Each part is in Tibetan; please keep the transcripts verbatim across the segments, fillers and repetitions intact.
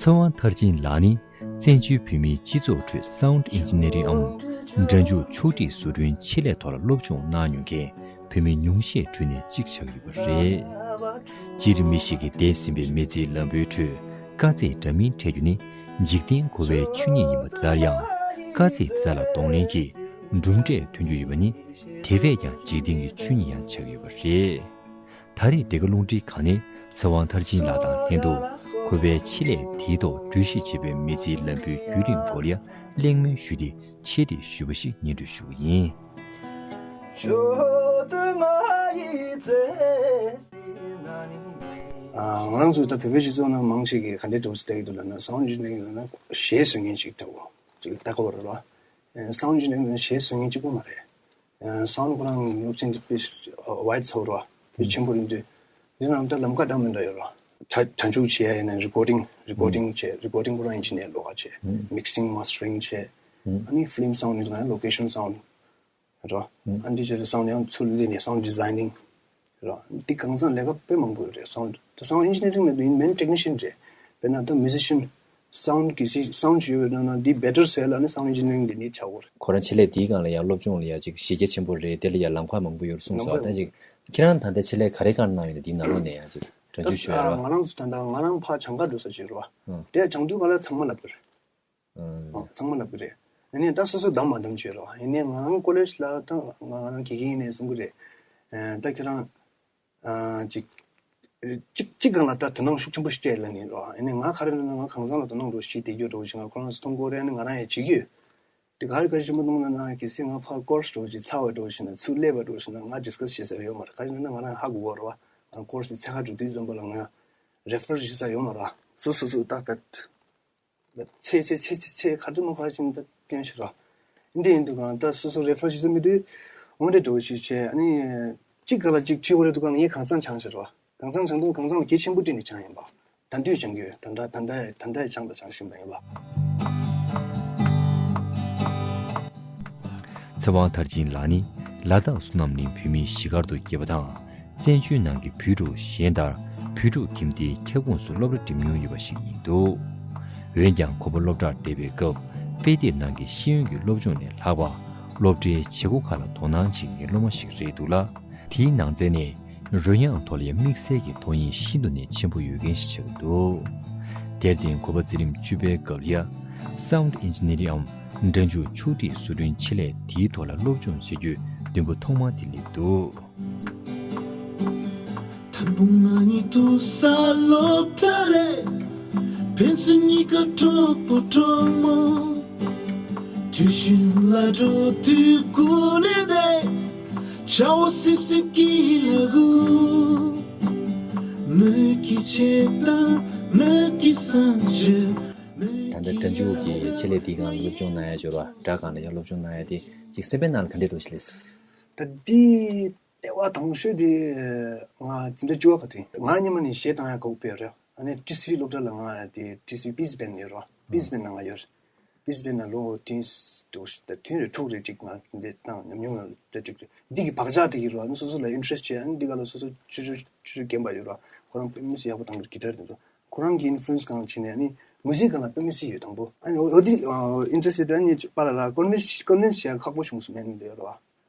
ཚེ་དབང་མཐར་ཕྱིན་ལགས་ནི་བཙན་བྱོལ་བོད་མིའི་སྤྱི་ཚོགས་ཁྲོད་Sound Engineering་འམ་སྒྲ་འཇུག་ཕྱོགས་སྒྲིག་བཟོ་སྐྲུན་ཆེད་ལས་ཐོག་ལ་སློབ་སྦྱོང་གནང་མྱོང་མཁན་བོད་མི་ཉུང་ཤས་ཁྲོད་ནས་གཅིག་ཆགས་ཡོད་པ་རེད། སྤྱིར་མི་ཞིག་གིས་འདས་ཟིན་པའི་མི་ཚེའི་ལམ་བུའི་ཁྲོད་དཀའ་ཚེགས་འདྲ་མིན་འཕྲད་རྒྱུ་ནི་འཇིག་རྟེན་འཁོར་བའི་ཆོས་ཉིད་ཡིན་པ་དེ་ལྟར་ཡང་། དཀའ་ཚེགས་དེ་དག་ལ་གདོང་ལེན་གྱིས་གྲུབ་འབྲས་ཐོན་རྒྱུ་ཡོད་པ་ནི་དེ་བས་ཀྱང་འཇིག་རྟེན་གྱི་ཆོས་ཉིད་ཡང་ཆགས་ཡོད་པ་རེད། ད་རེས་འདི་ག་རླུང་འཕྲིན་ཁང་ནས་ཚེ་དབང་མཐར་ཕྱིན་ལགས་དང་ལྷན་དུ་ཁོ་པའི་ཆེད་ལས་དེའི་ཐོག་གྲོས་གཞི་བྱས་པའི་མི་ཚེའི་ལམ་བུའི་བརྒྱུད་རིམ་སྐོར་ལ་གླེང་མོལ་ཞུས་ཏེ་ཆེད་དུ་ཞུས་པ་ཞིག་སྙན་སྒྲོན་ཞུ་གི་ཡིན། ང་རང་ཚོ་ད་བོད་པའི་སྤྱི་ཚོགས་ནང་མང་ཞིག་གིས་ག་འདྲའི་འདྲ་བོ་ཞིག་ལྟ་གི་འདུག་ལབ་ན། སའུན་ཌི་ཨིན་ཇི་ནི་ཡར་ལབ་ན་གཞས་བཟོ་མཁན་ཞིག་འདྲ་བོ་ཅིག་ལྟ་གི་ཡོད་རེད་བ། སའུན་ཌི་ཨིན་ཇི་ནི་ཡར་ལབ་ན་གཞས་བཟོ་མཁན་གཅིག་པོ་མ་རེད། སའུན་ཌི་ཁོ་རང་སློབ་ཚན་དེ་དཔེ་ཝའིཌ་ཚ་པོ་རེད་བ། དཔེ་ཆེན་པོ་རེད་འདུག་དེ་ནང་ད་ལམ་ཁ་འདྲ་མི་འདྲ་ཡོད་རེད་བ། སྒྲ་སྒྲ་འཇུག་བྱེད་ཡ་ཡིན་ན་རི་ཀོར་ཌིང་རི་ཀོར་ཌིང་བྱེད། རི་ཀོར་ཌིང་ཁོ་རང་ཨིན་ཇི་ནི་ཡར་ལོགས་ཀ་བྱེད། མིག་སིང་མ་སི་ཊ་རིང་བྱེད། ཨ་ནི་ཕི་ལིམ་སའུན་ཌི་ཡིན་ན་ལོ་ཀེ་ཤན་སའུན་ཌི་རེད་བ། ཨ་འདི་བྱས་ཏེ་སའུན་ཌི་ཡང་ཚུར་ལེན་ནས་སའུན་ཌི་ཛའིན་ནིང་རེད་བ། འདི་གང་ཚང་ལས་ཀ་དཔེ་མང་པོ་ཡོད་རེད། སའུན་ཌི་ད་སའུན་ཌི་ཨིན་ཇི་ནི་ཡར་མེད་དུ་ཡིན་མེན་ཊེག་ནི་ཤན་རེད། དཔེར་ན་ད་མུ་ཟི་ཤན་སའུན་ཌི་གི་སི་སའུན་ཌི་ཅིག་ཡོད་པའི་ནང་ན་འདི་བེ་ཊར་བཟོ་ཡ་ལ་ནི་སའུན་ཌི་ཨིན་ཇི་ནི་ཡར་འདི་ནི་ཆགས་ཡོད་རེད། ཁོ་རང་ཆེད་ལས་འདིའི་སྒང་ལ་ཡང་སློབ་སྦྱོང་ལ་ཡང་ཅིག་གཞི་རྒྱ་ཆེན་པོ་རེད། དེ་ལ་ཡང་ལམ་ཁ་མང་པོ་ཡོད་རེད་གསུངས་སོང་། ལམ་ཁ་ད་ཅིག་ཁྱེད་རང་ད་ལྟ་ཆེད་ལས་ག་རེ་བཀའ་གནང་ཡོད་ན་འདིའི་ནང་ལོགས་ནས་ཡང་ཅིག་སྒྲ་འཇུག་ཞུ་ཡ་རེད་བ། ང་རང་ཚོ་ད་ལྟ་ང་རང་ཕར་བྱང་ཁ་འགྲོ་ས་ཅིག་རེད་བ། དེ་ཡང་བྱང་དུས་ག་ལ་ཚང་མ་ལབ་གི་རེད། ཨ་ཚང་མ་ལབ་ཀྱི་རེད། ཡིན་ནའི་ད་སོ་སོ་བདམས་མ་བདམས་བྱས་རོགས། ཡིན་ནའི་ང་རང་ཀོ་ལེཇ་ལ་ད་ང་ང་རང་དགེ་རྒན་ཡིན་ནའི་གསུང་གི་རེད། ཨ་ད་ཁྱེད་རང་ཨ་ཅིག་ཅིག་ཅིག་སྒང་ལ་ད་དོ་སྣང་ཤུགས་ཆེན་པོ་ཞིག་སྤྲད་ལབ་ནི་རོགས། ཡིན་ནའི་ང་ག་རེ་ལབ་ན་ང་གང་ཟག་ལ་དོ་སྣང་འགྲོ་ཞིག་བསྡད་རྒྱུ་འགྲོ་ཞིག་ང་ཁོ་རང་ཚོ་མཐོང་གི་ཡོད་རེད། ཡིན་ནའི་ང་རང་ཡང་བྱེད་ཀྱི་ཡོད། དེ་ག་རེ་ག་རེ་ཆེན་པོ་མཐོང་ན་ན་གལ་སྲིད་ང་ཕར་ཀོར་སི་འགྲོ་ཞིག་ཚར་བ་འགྲོ་ཞིག་ན་ཚུར་སླེབས་པ་འགྲོ་ཞིག་ན་ང་ཌི་སི་ཀ་སི་བྱེད་ས་ཡོད་མ་རེད། ག་རེ་ལབ་ན་ང་རང་ཧ་གོ་གི་རེད་བ། ང་ཀོར་སི་ཚད་ཁ་འགྲོ་དུས་ཙམ་པ་ལ་ང་རེ་ཕར་ཞུ་ས་ཡོད་མ་རེད་བ། སོ་སོ་སོ་ཏག་ཏག་ཚེ་ཚེ་ཚེ་ཚེ་ཚེ་ག་དུས་མ་ག་ཅིག་ད་སྐྱོན་ཞིག་ར། འདི་ཡིན་འདུག་གང་ད་སོ་སོ་རེ་ཕར་ཞིག་ཚོ་མི་འདུག་འོ་འདྲ་འགྲོ་ཞིག་བྱས། ཨ་ནི་གཅིག་ག་ལ་གཅིག་ཁྲིད་དགོས་རེད་འདུག་གང་ངས་གང་ཚང་སྦྱངས་ཞིག་ར། གང་ཚང་སྦྱངས་འདུག་གང་ཚང་གལ་ཆེན་པོ་བརྩིས་ནས་སྦྱངས་ཡིན་པ། ད་དུང་སྦྱང་གི་ཡོད། ད་ད་ད་ད་ད་ད་སྦྱངས་པ་སྦྱང་བཞིན་པ་ཡིན་པ། ཚེ་དབང་མཐར་ཕྱིན་ལགས་ནི་ལ་དྭགས་བསོད་ནམས་གླིང་བོད་མིའི་གཞིས་སྒར་དུ་སྐྱེས་པ་དང་། བཙན་བྱོལ་ནང་གི་བོད་ཕྲུག་གཞན་ལྟར་བོད་ཕྲུག་ཁྱིམ་སྡེའི་ཁྱབ་ཁོངས་སུ་སློབ་གྲྭ་འགྲིམས་མྱོང་ཡོད་པ་ཞིག་ཡིན་འདུག་འོན་ཀྱང་ཁོ་པ་སློབ་གྲྭར་བསྡད་པའི་སྐབས་དཔེ་དེབ་ནང་གི་ཤེས་ཡོན་གྱི་སློབ་སྦྱོང་ལས་ལྷག་པ་སློབ་གྲྭའི་བྱེད་སྒོ་ཁག་ལ་དོ་སྣང་བྱེད་མཁན་སློབ་མ་ཞིག་རེད་འདུག་ལ། དེའི་ནང་ཚན་ནས་རོལ་དབྱངས་ཐོག་ལ་ཡང་དམིགས་བསལ་གྱི་དོ་དབྱིངས་ཤིན་ཏུ་ནས་ཆེན་པོ་ཡོད་མཁན་ཞིག་ཆགས་ཀྱི་འདུག་དེར་བརྟེན་ཁོ་པ་འཛིན་རིམ་བཅུ་པའི་སྐབས་ལ་ཡ་སའུན་ཌི་ཨིན་ཇི་ནི་ཡར་འམ་སྒྲ་འཇུག་ཕྱོགས་སྒྲིག་བཟོ་སྐྲུན་ཆེད་ལས་དེའི་ཐོག་ལ་སློབ་སྦྱོང་བྱེད་རྒྱུའི་འདུན་པ་ཐོག་མ་དེ་སླེབས་འདུག་དང་པོ་ང་གཉིས་ཐུག་ས་སློབ་གྲྭ་རེད། ཕན་ཚུན་གཉིས་ཀ་གྲོགས་པོ་གྲོགས་མོ། དུས་ཆེན་ལ་འགྲོ་དུས་སྒུག་ནས་བསྡད། ཆར་པ་སིབ་སིབ་ཀྱི་ལ་གུ། མོས་ཀྱི་ཆེ་དང་མོས་ཀྱི་སང་ཆུ། ད་ལྟ་སྒྲ་འཇུག་གི་ཆེད་ལས་དེའི་སྒང་ལ་སློབ་སྦྱོང་གནང་ཡ་འབྱོར་བ། སྒྲ་སྒང་ལ་ཡང་སློབ་སྦྱོང་གནང་ཡ་དེ་ཅིག་སེམས་པའི་ནང་ལ་ག་འདྲས་འགྲོ་ཞིག་ལས། ད་འདི་ལྟེ་བ་དང་ཤོས་དེ་ང་འཛིན་གྲྭ་བཅུ་པ་ག་དུས་ང་སྔོན་མ་ནས་གཞས་བཏང་ཡ་དགའ་པོ་དཔེ་རེད། ཨ་ནི་ཊི་སི་ཝི་སློབ་གྲྭ་ལ་ང་དེ་ཊི་སི་ཝི་པི་སི་བྷེན་ཡོད་རེད། པི་སི་བྷེན་ནང་ང་ཡོད་རེད། པི་སི་བྷེན་ནང་ལོ་བདུན་དུ་ད་དུས་རེ་དྲུག་རེ་གཅིག་ང་འདི་བཏང་ཉམས་མྱོང་ཡོད་རེད་གཅིག་རེད། འདི་གི་བག་ཆགས་དེ་གི་རེད་བ། ཨ་ནི་སོ་སོ་ལ་ཨིན་ཊི་རེ་སི་ཊི་བྱས། ཨ་ནི་འདི་ག་ལ་སོ་སོ་ཆུ་ཆུ་ཆུ་ཆུ་རྒན་པ་ཡོད་རེད་བ། ཁོ་རང་དཔེ་མི་སྲིད་ཡག་པོ་བཏང་གི་རེད། གི་ཊར་དེ་ཚོ་ཁོ་རང་གི་ཨིན་ཕུ་ལུ་ཨེན་སི་སྒང་ལ་བྱས་ནས་ཨ་ནི་མུ་ཟིག་སྒང་ལ་དཔེ་མི་སྲིད་ཡོད། དང་པོ་ཨ་ནི་འོ་འདི་ཨིན་ཊི་རེ་སི་ཊི་དེ་ཨ་ནི་པཱ་ལགས་ལ་ཀོན་ཝིན་སི་ཀོན་ཝིན་སི་བྱས་ཁག་པོ་བྱུང་སོང་ནས་འདི་ཡོད་རེད་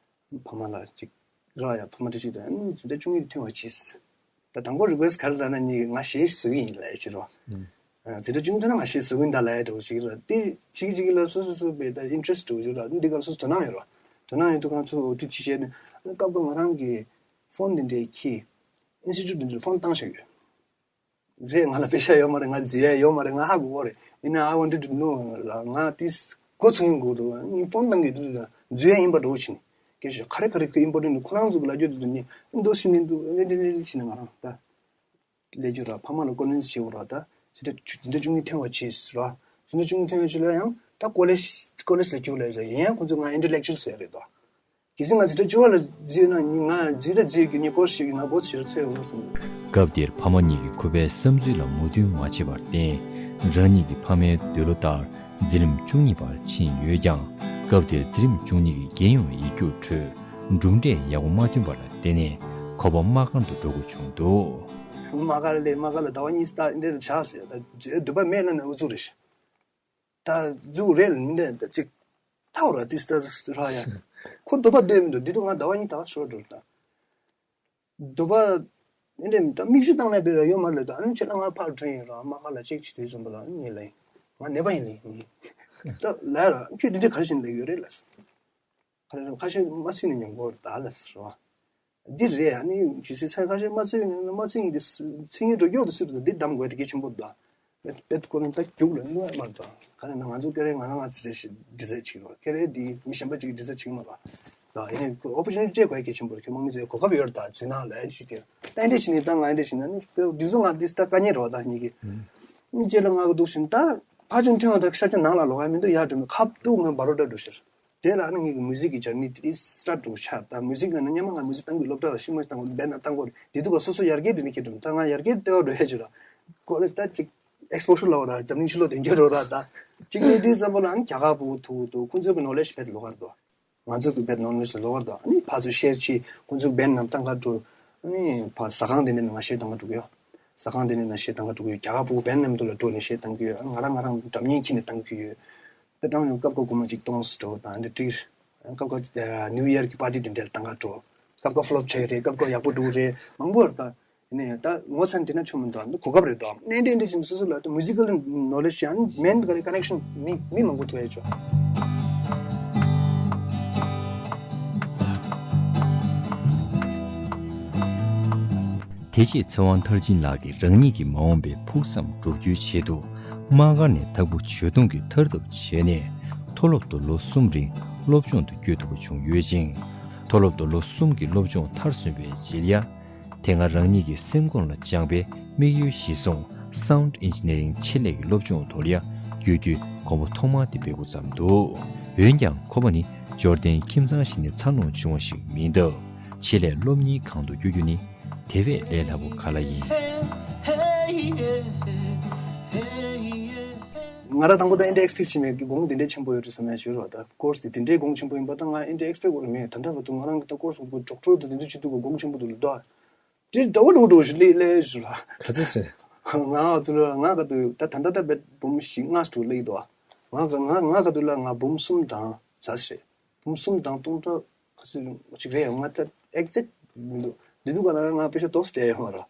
བ། ཕ་མ་ལ་ཅིག་ར་ཡ་ཕ་མ་འདྲ་ཅིག་དང་ཨ་ནི་འཛིན་གྲྭ་བཅུ་གཉིས་ཐོན་པ་བྱས། ད་དང་པོ་རི་ཀུ་ཨེ་སི་ག་རེ་ལབ་ན་ནི་ང་གཞས་བཟོ་གི་ཡིན་ལབ་ཡ་ཅིག་རོ། ཨ་འཛིན་གྲྭ་བཅུ་གཉིས་ཐོན་ན་ང་གཞས་བཟོ་གི་ཡིན་ད་ལབ་ཡ་འདྲ་བོ་ཞིག་རོ། དེ་ཅིག་ཅིག་ལ་སོ་སོ་སོ་བའི་ད་ཨིན་ཊི་རེ་སི་འདྲ་བོ་ཞིག་རོ། འདི་ག་ལ་སོ་སོ་དོ་སྣང་ཡོད་རོ། དོ་སྣང་ཡོད་དུས་གང་ཚོ་འོ་དུས་ཅི་བྱས་ནས་ཨ་ནི་སྐབས་འགའ་ང་རང་གི་ཕོན་འདི་འདྲའི་ཁྱི་ཨིན་སི་ཊི་ཊུཊ་འདི་འདྲའི་ཕོན་བཏང་བཞག་ཡོད། རེད། ང་ལ་པེ་ཤ་ཡོད་མ་རེད། ང་འཛུལ་ཡ་ཡོད་མ་རེད། ང་ཧ་གོ་གི་རེད། ཡིན་ན་I wanted to know ལ་ང་ཏིས་གོ་ཚོད་ཡོང་གི་འདུག་ངས་ཕོན་བཏང་གི་འདུག་འཛུལ་ཡ་ཡིན་པ་འདྲ་བོ་བྱས་ནས་སྐད་ཆ་ག་རེ་ག་རེ་ཁོ་ཨིམ་པོར་ཊེན་ཊི་འདུག་ཁོ་རང་ཚོ་གི་ལབ་རྒྱུ་འདུག་ནི་འདུག་ཤི་ནི་འདུག་རེད་རེད་རེད་བྱས་ནས་ང་རང་ད་ལས་རྒྱུ་ར་ཕ་མ་ལ་ཀོན་ཝིན་སི་བྱེད་དགོས་ར། ད་ཇི་འདྲ་ཇི་འདྲ་བཅུ་གཉིས་ཐོན་པ་བྱས་ར། ཇི་འདྲ་བཅུ་གཉིས་ཐོན་པ་བྱས་ལ་ཡང་ད་ཀོ་ལེཇ་ཀོ་ལེཇ་ལ་རྒྱུགས་ལ་ཡིན་ཡང་ཁོ་ཚོ་ང་ཨིན་ཊེ་ལེག་ཅུ་ཨལ་བཟོ་ཡ་རེད་ད། གལ་སྲིད་ང་འཛིན་གྲྭ་བཅུ་པ་ལ་འཛུལ་ན་ནི་ང་འཛུལ་ད་འཛུལ་གི་ནི་ཀོར་སི་ཞིག་ང་གོ་ཚོད་ཡོང་བསམ་འདུག་སྐབས་དེར་ཕ་མ་གཉིས་ཀྱིས་ཁོ་པའི་བསམ་ཚུལ་ལ་མོས་མཐུན་མ་བྱས་པར་བརྟེན། རང་ཉིད་ཀྱི་ཕ་མའི་འདོད་བློ་ལྟར་འཛིན་རིམ་བཅུ་གཉིས་པར་ཕྱིན་ཡོད་ཀྱང་། སྐབས་དེར་འཛིན་རིམ་བཅུ་གཉིས་ཀྱི་རྒྱལ་ཡོངས་ཡིག་རྒྱུགས་ཁྲོད་གྲུབ་འབྲས་ཡག་པོ་མ་ཐོན་པ་ལ་བརྟེན་ནས་ཁོ་པ་དམག་སྒར་དུ་འགྲོ་དགོས་བྱུང་འདུག་མ་ག་ལ་ལས་མ་ག་ལ་ཟླ་བ་གཉིས་ལྟ་འདི་ལ་བྱ་ཟེར། ད་འདོད་པ་མེད་ན་ནི་ཨུ་ཚུགས་རེད། ད་ཟུག་རེད་ལ་འདི་ད་ཅིག་ཐའོ་ར་ཏིས་ཏ་ར་ཡ། ཁོ་འདོད་པ་འདོད་མི་འདུག་འདི་དུས་ང་ཟླ་བ་གཉིས་ད་ཤོར་འགྲོ་ད། འདོད་པ་འདི་འདྲ་ད་མིག་ཆུ་བཏང་ནས་བེད་ཡོད་མ་ལོས་ད། ཨ་ནི་ཁྱེད་ལ་ང་ཕར་དྲན་ཡིན་ར་མ་ག་ལ་ཅིག་ཅིག་དུས་ཙམ་པ་ལ་ཨ་ནི་ལ་ཡིན། ང་ནད་པ་ཡིན་ལ་ཡིན། ད་ལ་ར་ཁྱོད་འདི་འདྲ་ག་རེ་བྱས་ནས་ལས་ཡོད་རེད་ལ། ཁ་ཤས་ཁ་ཤས་མ་ཚུད་ནས་ཉམས་གོ་ར་ད་ལ་ཟེར་བ། འདི་རེད། ཨ་ནི་ཇི་སྲིད་ཚེ་ཁ་ཤས་མ་ཚུད་ནས་མ་ཚུད་ནས་འདི་ཚིག་ངན་འགྲོ་མགྱོགས་དུ་སུ་རེད་ད། འདི་གདམ་དགོས་དེ་གལ་ཆེན་པོ་འདུག་ད། དཔེ་དཔེ་ཁོ་རང་ད་རྒྱུགས་ལ་གནོད་མ་འདུག་ག་རེ་ན་ང་ཚོ་སྐད་རེ་ང་རང་ང་ཚོ་རེ་ཞིག་འདྲི་རྩད་བྱེད་ཀྱི་རེད། སྐད་རེ་འདི་མི་གཞན་པ་ཅིག་གིས་འདྲི་རྩད་བྱེད་ཀྱི་མ་རེད། ད་ཡིན་ནའི་ཁོ་ཨོ་པོར་ཅུ་ནི་ཊི་སྤྲད་དགོས་གལ་ཆེན་པོ་རེད། ཁྱེད་དམངས་མི་ཚོའི་གོ་སྐབས་ཡོད་རེད། ད་འཛུལ་སྣང་ལ་ཨེ་ཞིག་དེ་ད་ཨེ་འདྲས་བྱས་ནས་ད་ང་ཨེ་འདྲས་བྱས་ན་ནི་དཔེ་འདི་ཚོ་ང་འདི་ད་དཀའ་ངལ་རེད་བ། ད་ཉིད་ཀྱི་ཨུམ། ཨུམ་རྗེས་ལ་ང་གི་འདུག་བཞིན་ད་ཕ་ཆུང་ཐོན་བ་ད་ཤར་ཆུ་ནང་ལ་ལོག་ཡ་མི་འདུག་ཡར་འགྲོ་མི་ཁ་ཐུག་ང་བར་རོ་ཌ་འགྲོ་ཤར། དེ་ལ་ནི་ངེད་ཀྱི་མུ་ཟིག་གི་ཇར་ནི་དེ་སི་ཊར་ཊི་འགྲོ་ཆགས། ད་མུ་ཟིག་ལ་ནི་སྔོན་མ་ང་མུ་ཟིག་བཏང་གི་སློབ་གྲྭ་ལ་ཤི་མོ་ཞིག་བཏང་གི་བན་ན་བཏང་གོ་རེད། དེ་དུས་ཀ་སོ་སོ་ཡར་རྒྱས་དེ་ནི་ཁྱེད་འགྲོ་ད་ང་ཡར་རྒྱས་ལྟེ་བ་འགྲོ་ཡ་ཅིག་ར་ཀོ་ལེ་ཇི་ད་ཅིག་ཨེག་སི་པོ་ཞར་ལོག་ར་འཛམ་གླིང་ཕྱི་ལོགས་དོན་རྐྱེན་འགྲོ་ར་ད་ཅིག་ནི་དེ་ཙམ་པ་ལ་ནི་རྒྱ་གར་ཕྲུ་གུ་ཐུག་འདུག་ཁོང་ཚོའི་གི་ནོ་ལེ་ཇི་དཔེ་ལོག་གར་འདུག་ང་ཚོ་གི་བེད་ནོ་ལེ་ཇི་ལོག་གར་འདུག་ཨ་ནི་ཕར་ཚུར་ཤེར་བྱེད། ཁོང་ཚོ་གི་བེད་ནང་བཏང་ག་འགྲོ། ཨ་ནི་ཕར་ཟ་ཁང་དེ་འདྲ་ནང་ང་ཤེར་བཏང་ག་འགྲོ་གི་ཡོད། ཟ་ཁང་དེ་འདྲ་ནང་ཤེར་བཏང་ག་འགྲོ་གི་ཡོད། རྒྱ་གར་ཕྲུ་གུ་བེད་ནང་དུ་ལ་འགྲོ་ནས་ཤེར་བཏང་གི་ཡོད། ང་རང་ང་རང་འགྲམ་གཉེར་འཁྱེར་ནས་བཏང་གི་ཡོད། དེ་དང་ཡང་སྐབས་ཀ་སྒོར་མོ་གཅིག་སྟོང་ཙམ་འགྲོ་དང་འདི་འགྲིག་སྐབས་ཀ་ནིའུ་ཡར་གི་པར་ཊི་དེ་འདྲ་ལ་བཏང་ག་འགྲོ། སྐབས་ཀ་ཕ་ལོབ་བྱས་རེད། སྐབས་ཀ་ཡག་པོ་འགྲོ་རེད། མང་པོ་རེད་ད། ཡིན་ནའི་ད་ངོ་ཚ་ནས་དེ་ན་ཆོ་མི་འདུག་འདི་གོ་སྐབས་རེད་དོ། གནད་འགག་འདི་ཅིག་སོ་སོ་ལ་ད་མུ་ཟི་ཀལ་ནོ་ལེ་ཇི་ཡང་མེན་ག་རེ་ཀ་ནེག་ཤན་མི་མི་མང་པོ་ཐུག་ཡ་ཆོག་དེ་རྗེས་ཚེ་དབང་མཐར་ཕྱིན་ལགས་ཀྱིས་རང་ཉིད་ཀྱི་མ་འོངས་པའི་ཕུགས་བསམ་བསྒྲུབ་རྒྱུའི་ཆེད་དུ། དམག་སྒར་ནས་དྭགས་པོ་ཇོ་ཐུང་གི་མཐར་ཐུག་བྱས་ནས། མཐོ་སློབ་ཏུ་ལོ་གསུམ་རིང་སློབ་སྦྱོང་དུ་བསྐྱོད་ཐུབ་པ་བྱུང་ཡོད་ཅིང་། མཐོ་སློབ་ཏུ་ལོ་གསུམ་གྱི་སློབ་སྦྱོང་མཐར་སོན་པའི་རྗེས་ལ། དེ་སྔ་རང་ཉིད་ཀྱི་སེམས་ཁོང་ལ་བཅངས་པའི་དམིགས་ཡུལ་གཞིར་བཟུང་། Sound Engineering ཆེད་ལས་ཀྱི་སློབ་སྦྱོང་ཐོག་ལ་བསྐྱོད་རྒྱུའི་གོམ་པ་ཐོག་མ་དེ་སྤོ་འགོ་བརྩམས་འདུག་འོན་ཀྱང་ཁོ་པ་ནི་འབྱོར་ལྡན་ཁྱིམ་ཚང་ཞིག་ནས་འཚར་ལོངས་བྱུང་བ་ཞིག་མིན་སྟབས། ཆེད་ལས་སློབ་གཉེར་ཁང་དུ་བསྐྱོད་རྒྱུ་ནི་དེ་བས་ལས་སླ་པོ་ག་ལ་ཡིན། ང་རང་དང་པོ་ད་ཨེ་འདྲའི་ཨེག་སི་པེག་བྱེད་མེད་ཀྱི་དགོངས་དེ་འདྲའི་ཆེན་པོ་ཡོད་རེད་བསམ་ཡ་ཞིག་རེད་བ། ད་ཀོར་སི་དེ་དེ་འདྲའི་དགོངས་ཆེན་པོ་ཡིན་པ་ད་ང་ཨེ་འདྲའི་ཨེག་སི་པེག་ཡོད་མེད། ད་ལྟ་བར་དུ་ང་རང་གི་ད་ཀོར་སི་དགོངས་ཆེན་པོ་འདུག་ལ་ད། དེ་ཟླ་བ་འགྲོ་འགྲོ་ཞིག་ལས་ལས་ཞུ་ར། ག་ཚོད་རེད། ང་ཨ་ཐུ་ལ་ང་ག་དུ་ད་ད་ད་ད་བེད་འབུམ་བཞི་ལྔ་ཞིག་ལས་འདུག་ང་ག་ང་ང་ག་དུ་ལ་ང་འབུམ་གསུམ་དང་ཛ་ཞིག་རེད། འབུམ་གསུམ་དང་སྟོང་ཕྲག་ག་ཚོད་ཅིག་རེད། ང་ད་ཨེག་ཛེག་མི་འདུག་འདི་དུས་ག་ལ་ང་པེ་ཤ་ཏོག་སྤྲད་ཡོད་མ་ར།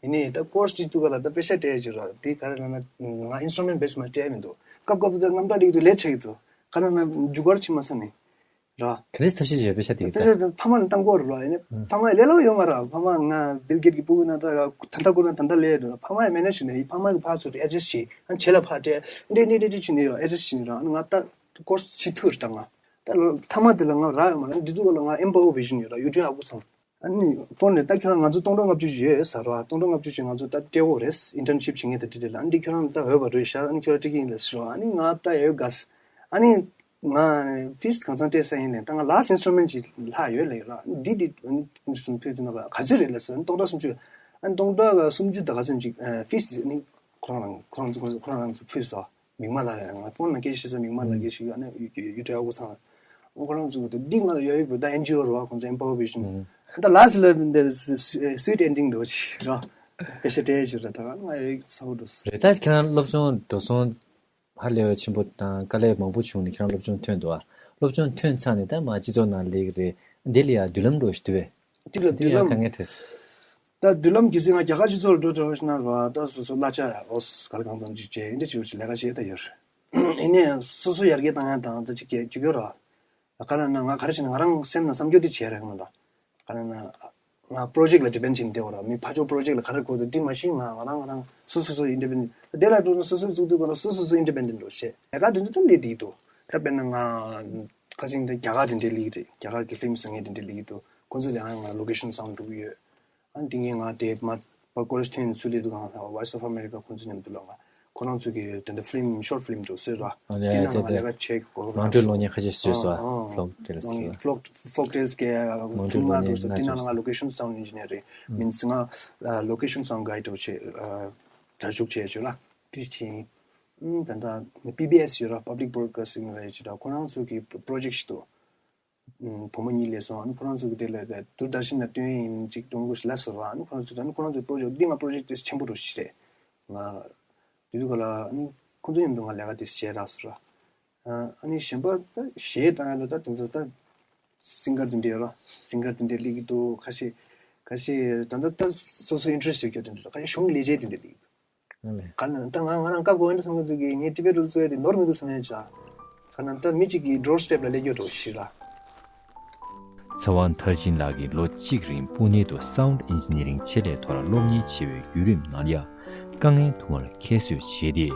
ཡིན་ནའི་ད་ཀོར་སི་ཅིག་དུས་ག་ལ་ད་པེ་ཤ་སྤྲད་ཅིག་ར། དེ་ག་རེ་ལབ་ན་ང་ཨིན་སི་ཊུ་མེན་ཊི་བེ་སི་མ་སྤྲད་མི་འདུག་སྐབས་སྐབས་དུ་ད་རྣམ་པ་འགྲིག་དུ་ལས་ཆེ་གི་འདུག་ག་ལ་ན་རྒྱུ་སྐར་ཕྱིན་མ་ས་ནི་ར། ག་རེ་ཐབས་ཤེས་བྱས་པེ་ཤ་དེ་གི་པེ་ད། ཤ་ཕ་མ་ལ་བཏང་གོ་ར་ལ་ཡིན་ནའི་ཕ་མ་ལས་སླ་པོ་ཡོད་མ་ར། ཕ་མ་ང་བིལ་གེད་ཀྱི་སྤུ་གུ་ན་ད་ད་ལྟ་ཀུ་ན་ད་ལྟ་ལས་འགྲོ་ཕ་མ་ཡ་མེད་ན་ཞུ་ནས་ཕ་མ་གི་ཕ་ཚུར་ཨེ་ཌི་རེ་སི་བྱེད་ཨ་བྱེད་ལ་ཕ་སྤྲད་འདྲེ་འདྲེ་འདྲེ་འདྲེ་བྱེད་ནས་ཡོད་ཨེ་ཌི་རེ་སི་བྱེད་ནས་ར། ང་ད་ཀོར་སི་ཕྱི་ཐུར་ད་ང་། ད་ཐ་མ་དེ་ལ་ང་རག་ཡོད་མ་རེད། འདི་ཚོ་ག་ལ་ང་ཨེམ་པ་ཝར་བི་ཞན་ཡོད་ར། ཡུ་ཊི་ཨ་ཁུ་ཚང་། ཨ་ནི་ཕོན་ནས་ད་ཁྱོད་རང་ང་ཚོ་སྟོང་ཕྲག་ལྔ་བཅུ་ཅིག་ཡོད་ཟེར་བ། སྟོང་ཕྲག་ལྔ་བཅུ་ཅིག་ང་ཚོ་ད་སྤྲད་འོ་རེད། ཨིན་ཊརན་ཤིབ་བྱེད་མཁན་དེ་འདྲ་རེད་ལ། ཨ་ནི་ཁྱོད་རང་ད་འོས་པ་རེད་ཤག་ཨ་ནི་ཁྱོད་རང་སྤྲད་ཀྱི་ཡིན་ལ་ཟེར་བ། ཨ་ནི་ང་ད་ཡོད་དགའ་ས། ཨ་ནི་ང་ཕིས་གང་ཚང་སྤྲད་ས་ཡིན་ནས་ད་ང་ལ་སི་ཊི་ཨིན་སི་ཊུ་མེན་ཊི་ཅིག་ལྷག་ཡོད་ལ་ཡོད་ར། འདི་འདི་ཨ་ནི་སུམ་ཕུད་དུ་ན་ག་ཚོད་རེད་ལ་ཟེར། ཨ་ནི་སྟོང་ཕྲག་སུམ་ཅུ། ཨ་ནི་སྟོང་ཕྲག་སུམ་ཅུ་ད་ག་ཚོད་ཅིག་ཕིས་དེ་ཨ་ནི་ཁོ་རང་རང་ཁོ་རང་ཚོ་ཁོ་རང་རང་ཚོ་ཕུད་སོང་། མིག་དམར་ལགས་ཡང་ང་ཕོན་ནང་སྐད་ཆ་བཤད་ས་མིག་དམར་ལགས་སྐད་ཆ་ཞིག་ཡོད་ན་ཡུ་ཡུ་ཡུ་ཊི་ཨ་ཁུ་ཚང་ལ། ཁོ་རང་ཚོ་དེ་འདི་ང་ལ་ཡོད་ཡོད་པ་ད་ཨེན་ཇི་ཨོ་རེད་བ། ཁོང་ཚོ་ཨེམ་པ་ཝར་བི་ཞན། ད་ལ་སི་ལ་འདི་སུ་ཨེ་སུ་ཝིཊ་ཨེན་ཌིང་འདྲ་བོ་ཅིག་ར། པེ་ཤ་སྤྲད་ཅིག་ར། ད་ང་ཡོད་ས་བོ་འགྲོ་སོང་། རེད། ད་ཁྱེད་རང་སློབ་སྦྱོང་འགྲོ་སོང་ཧ་ལས་པ་ཆེན་པོ་དང་དཀའ་ལས་མང་པོ་བྱུང་ནས་ཁྱེད་རང་སློབ་སྦྱོང་ཐོན་འདུག་ཨ། སློབ་སྦྱོང་ཐོན་ཚར་ནས་ད་མ་སྤྱི་ཚོགས་ནང་སླེབས་ཀྱི་རེད། འདི་ལ་ཡང་མདུན་ལམ་འགྲོ་ཞིག་འདུག་པས། འདི་ལ་འདི་མདུན་ལ་ཡང་ལམ། དཀའ་ངལ་འཕྲད་སོང་། ད་མདུན་ལམ་གལ་སྲིད་ང་རྒྱ་གར་སྤྱི་ཚོགས་ལ་འགྲོ་འགྲོ་ཞིག་ན་ར། ད་སོ་སོ་གླ་ཆ་ཡ་ཨོ་སི་ག་ལ་གང་འཚམ་ཅིག་བྱས་འདི་བྱས་ལས་ཀ་བྱས་ད་ཡོད་རེད། ཡིན་ནའི་སོ་སོ་ཡར་རྒྱས་བཏང་ཡ་དང་ད་ཅིག་གས་ཅིག་ཡོད་ར། ག་རེ་ན་ང་ག་རེ་བྱས་ན་ང་རང་སེམས་ནང་བསམ་རྒྱུ་འདི་བྱས་ར་ཡོང་ད། ག་རེ་ན་ང་པོ་རོ་ཇེག་ལ་ཌི་པེན་ཌི་བྱས་ནས་བསྡད་ཡོད་ར། མི་ཕར་ཕྱོགས་པོ་རོ་ཇེག་ལ་ག་རེ་དགོས་འདུག་འདི་མ་ཤེས། ང་ང་རང་ང་རང་སོ་སོ་སོ་ཨིན་ཌི་པེན་ཌེན་ཊི། དེ་ལ་འགྲོ་ན་སོ་སོའི་གཙུག་སྡུད་དགོས་ན་སོ་སོ་སོ་ཨིན་ཌི་པེན་ཌེན་ཊི་འགྲོ་ཤེས། ལས་ཀ་དེ་འདྲ་ཙམ་ལས་བསྡད་འདུག་ད་དཔེར་ན་ང་ཁ་སང་དེ་རྒྱ་གར་དེ་འདྲའི་ལས་ཀ་རེད། རྒྱ་གར་གྱི་ཕི་ལིམ་བཟོ་མཁན་དེ་འདྲའི་ལས་ཀ་འདུག་ཁོང་ཚོ་ལས་ང་ལོ་ཀེ་ཤན་བཟོ་འགྲོ་གི་ཡོད། ཨ་ནི་དེ་ངས་ང་དེ་མ་པ་ཀོ་ལེཇ་ཐོན་ཚུལ་ལས་དུ་གང་ལ་Voice of America ཁོང་ཚོ་མཉམ་དུ་ལ་ང་ཁོ་རང་ཚོ་གི་དེ་འདྲ་ཕི་ལིམ་ཤོར་ཕི་ལིམ་འགྲོ་བཟོས་ར། ཨ་ནི་དེ་ནང་ང་དེ་ལས་ཀ་བྱེད་དགོས་ར། མང་གྲོས་གློག་བརྙན་ཁ་ཤས་བཟོས་སོང་། ཨ་ཨ། ཕོག་ཊེལ་སི་གི། ཕོག་ཕོག་ཊེལ་སི་གི་མང་གྲོས་གློག་བརྙན་ཁྲོད་དེ་ནང་ང་ལོ་ཀེ་ཤན་སའུན་ཌི་ཨིན་ཇི་ནི་ཡར་རེད། མིན་སི་ང་ལོ་ཀེ་ཤན་སའུན་ཌི་གྷའི་ཌི་འདྲ་བྱེད་སྒྲ་འཇུག་བྱེད་བྱེད་ར། དེ་བཞིན་ད་ལྟ་པི་བི་ཨེ་སི་ཡོད་ར། Public Broadcasting ལ་ཡོད་ཅིག་ད་ཁོ་རང་ཚོ་གི་པོ་རོ་ཇེག་ཞིག་འདུག་ཨུམ། བུ་མོ་གཉིས་སླེབས་སོང་། ཨ་ནི་ཁོ་རང་ཚོ་གི་དེ་ལ་དེ་དུར་དར་ཤིན་ལ་སྟོན་ཡིན་ཅིག་ཀྲུང་གོ་ཞིག་ལ་ཟེར་བ། ཨ་ནི་ཁོ་རང་ཚོ་ཨ་ནི་ཁོ་རང་ཚོའི་པོ་རོ་ཇེཀ་འདི་ང་པོ་རོ་ཇེཀ་དེ་ཆེན་པོ་འགྲོ་ཞིག་རེད། ང་དེ་དུས་ག་ལ་ཨ་ནི་ཁོ་ཚོ་མཉམ་དུ་ང་ལས་ཀ་དེ་བྱས་རག་ཟེར་བ། ཨ་ནི་གཞན་པ་ད་གཞས་བཏང་ཡ་ལ་ད་དེ་ཚོ་ད་སིང་གར་དེ་འདྲས་ཡོད་ར། སིང་གར་དེ་འདྲས་སླེབས་ཀྱི་འདུག་ཁ་ཤས་ཁ་ཤས་ད་ད་ད་སོ་སོ་ཨིན་ཊི་རེ་སི་ཊི་ཡོད་རྒྱུ་དེ་འདྲས། ཁ་ཤས་གཞུང་ལས་བྱེད་དེ་འདྲས་སླེབས་ཀྱི་འདུག་ཨ་ལས། ག་ན་ད་ང་ང་རང་སྐབས་འགོ་ཡིན་ན་བསམ་གྱི་འདུག་གི། ངས་ཊི་བེཊ་རུལ་སི་ཟེར་ཡ་དེ་ནོར་མི་འདུག་བསམ་ཡ་ཅིག་ག་ན་ད་མི་གཅིག་གི་ཌོར་སི་ཊེབ་ལ་སླེབས་རྒྱུ་འདྲ་ཞིག་ར། ཚེ་དབང་མཐར་ཕྱིན་ལགས་ཀྱིས་ལོ་གཅིག་རིང་པུ་ནེ་དུ་སའུན་ཌི་ཨིན་ཇི་ནི་ཡ་རིང་ཆེད་ལས་ཐོག་ལ་སློབ་གཉེར་བྱེད་པའི་བརྒྱུད་རིམ་ནང་ལ་ཡང་དཀའ་ངལ་ཐུག་མར་ཁྱད་གསོད་བྱས་ཏེ།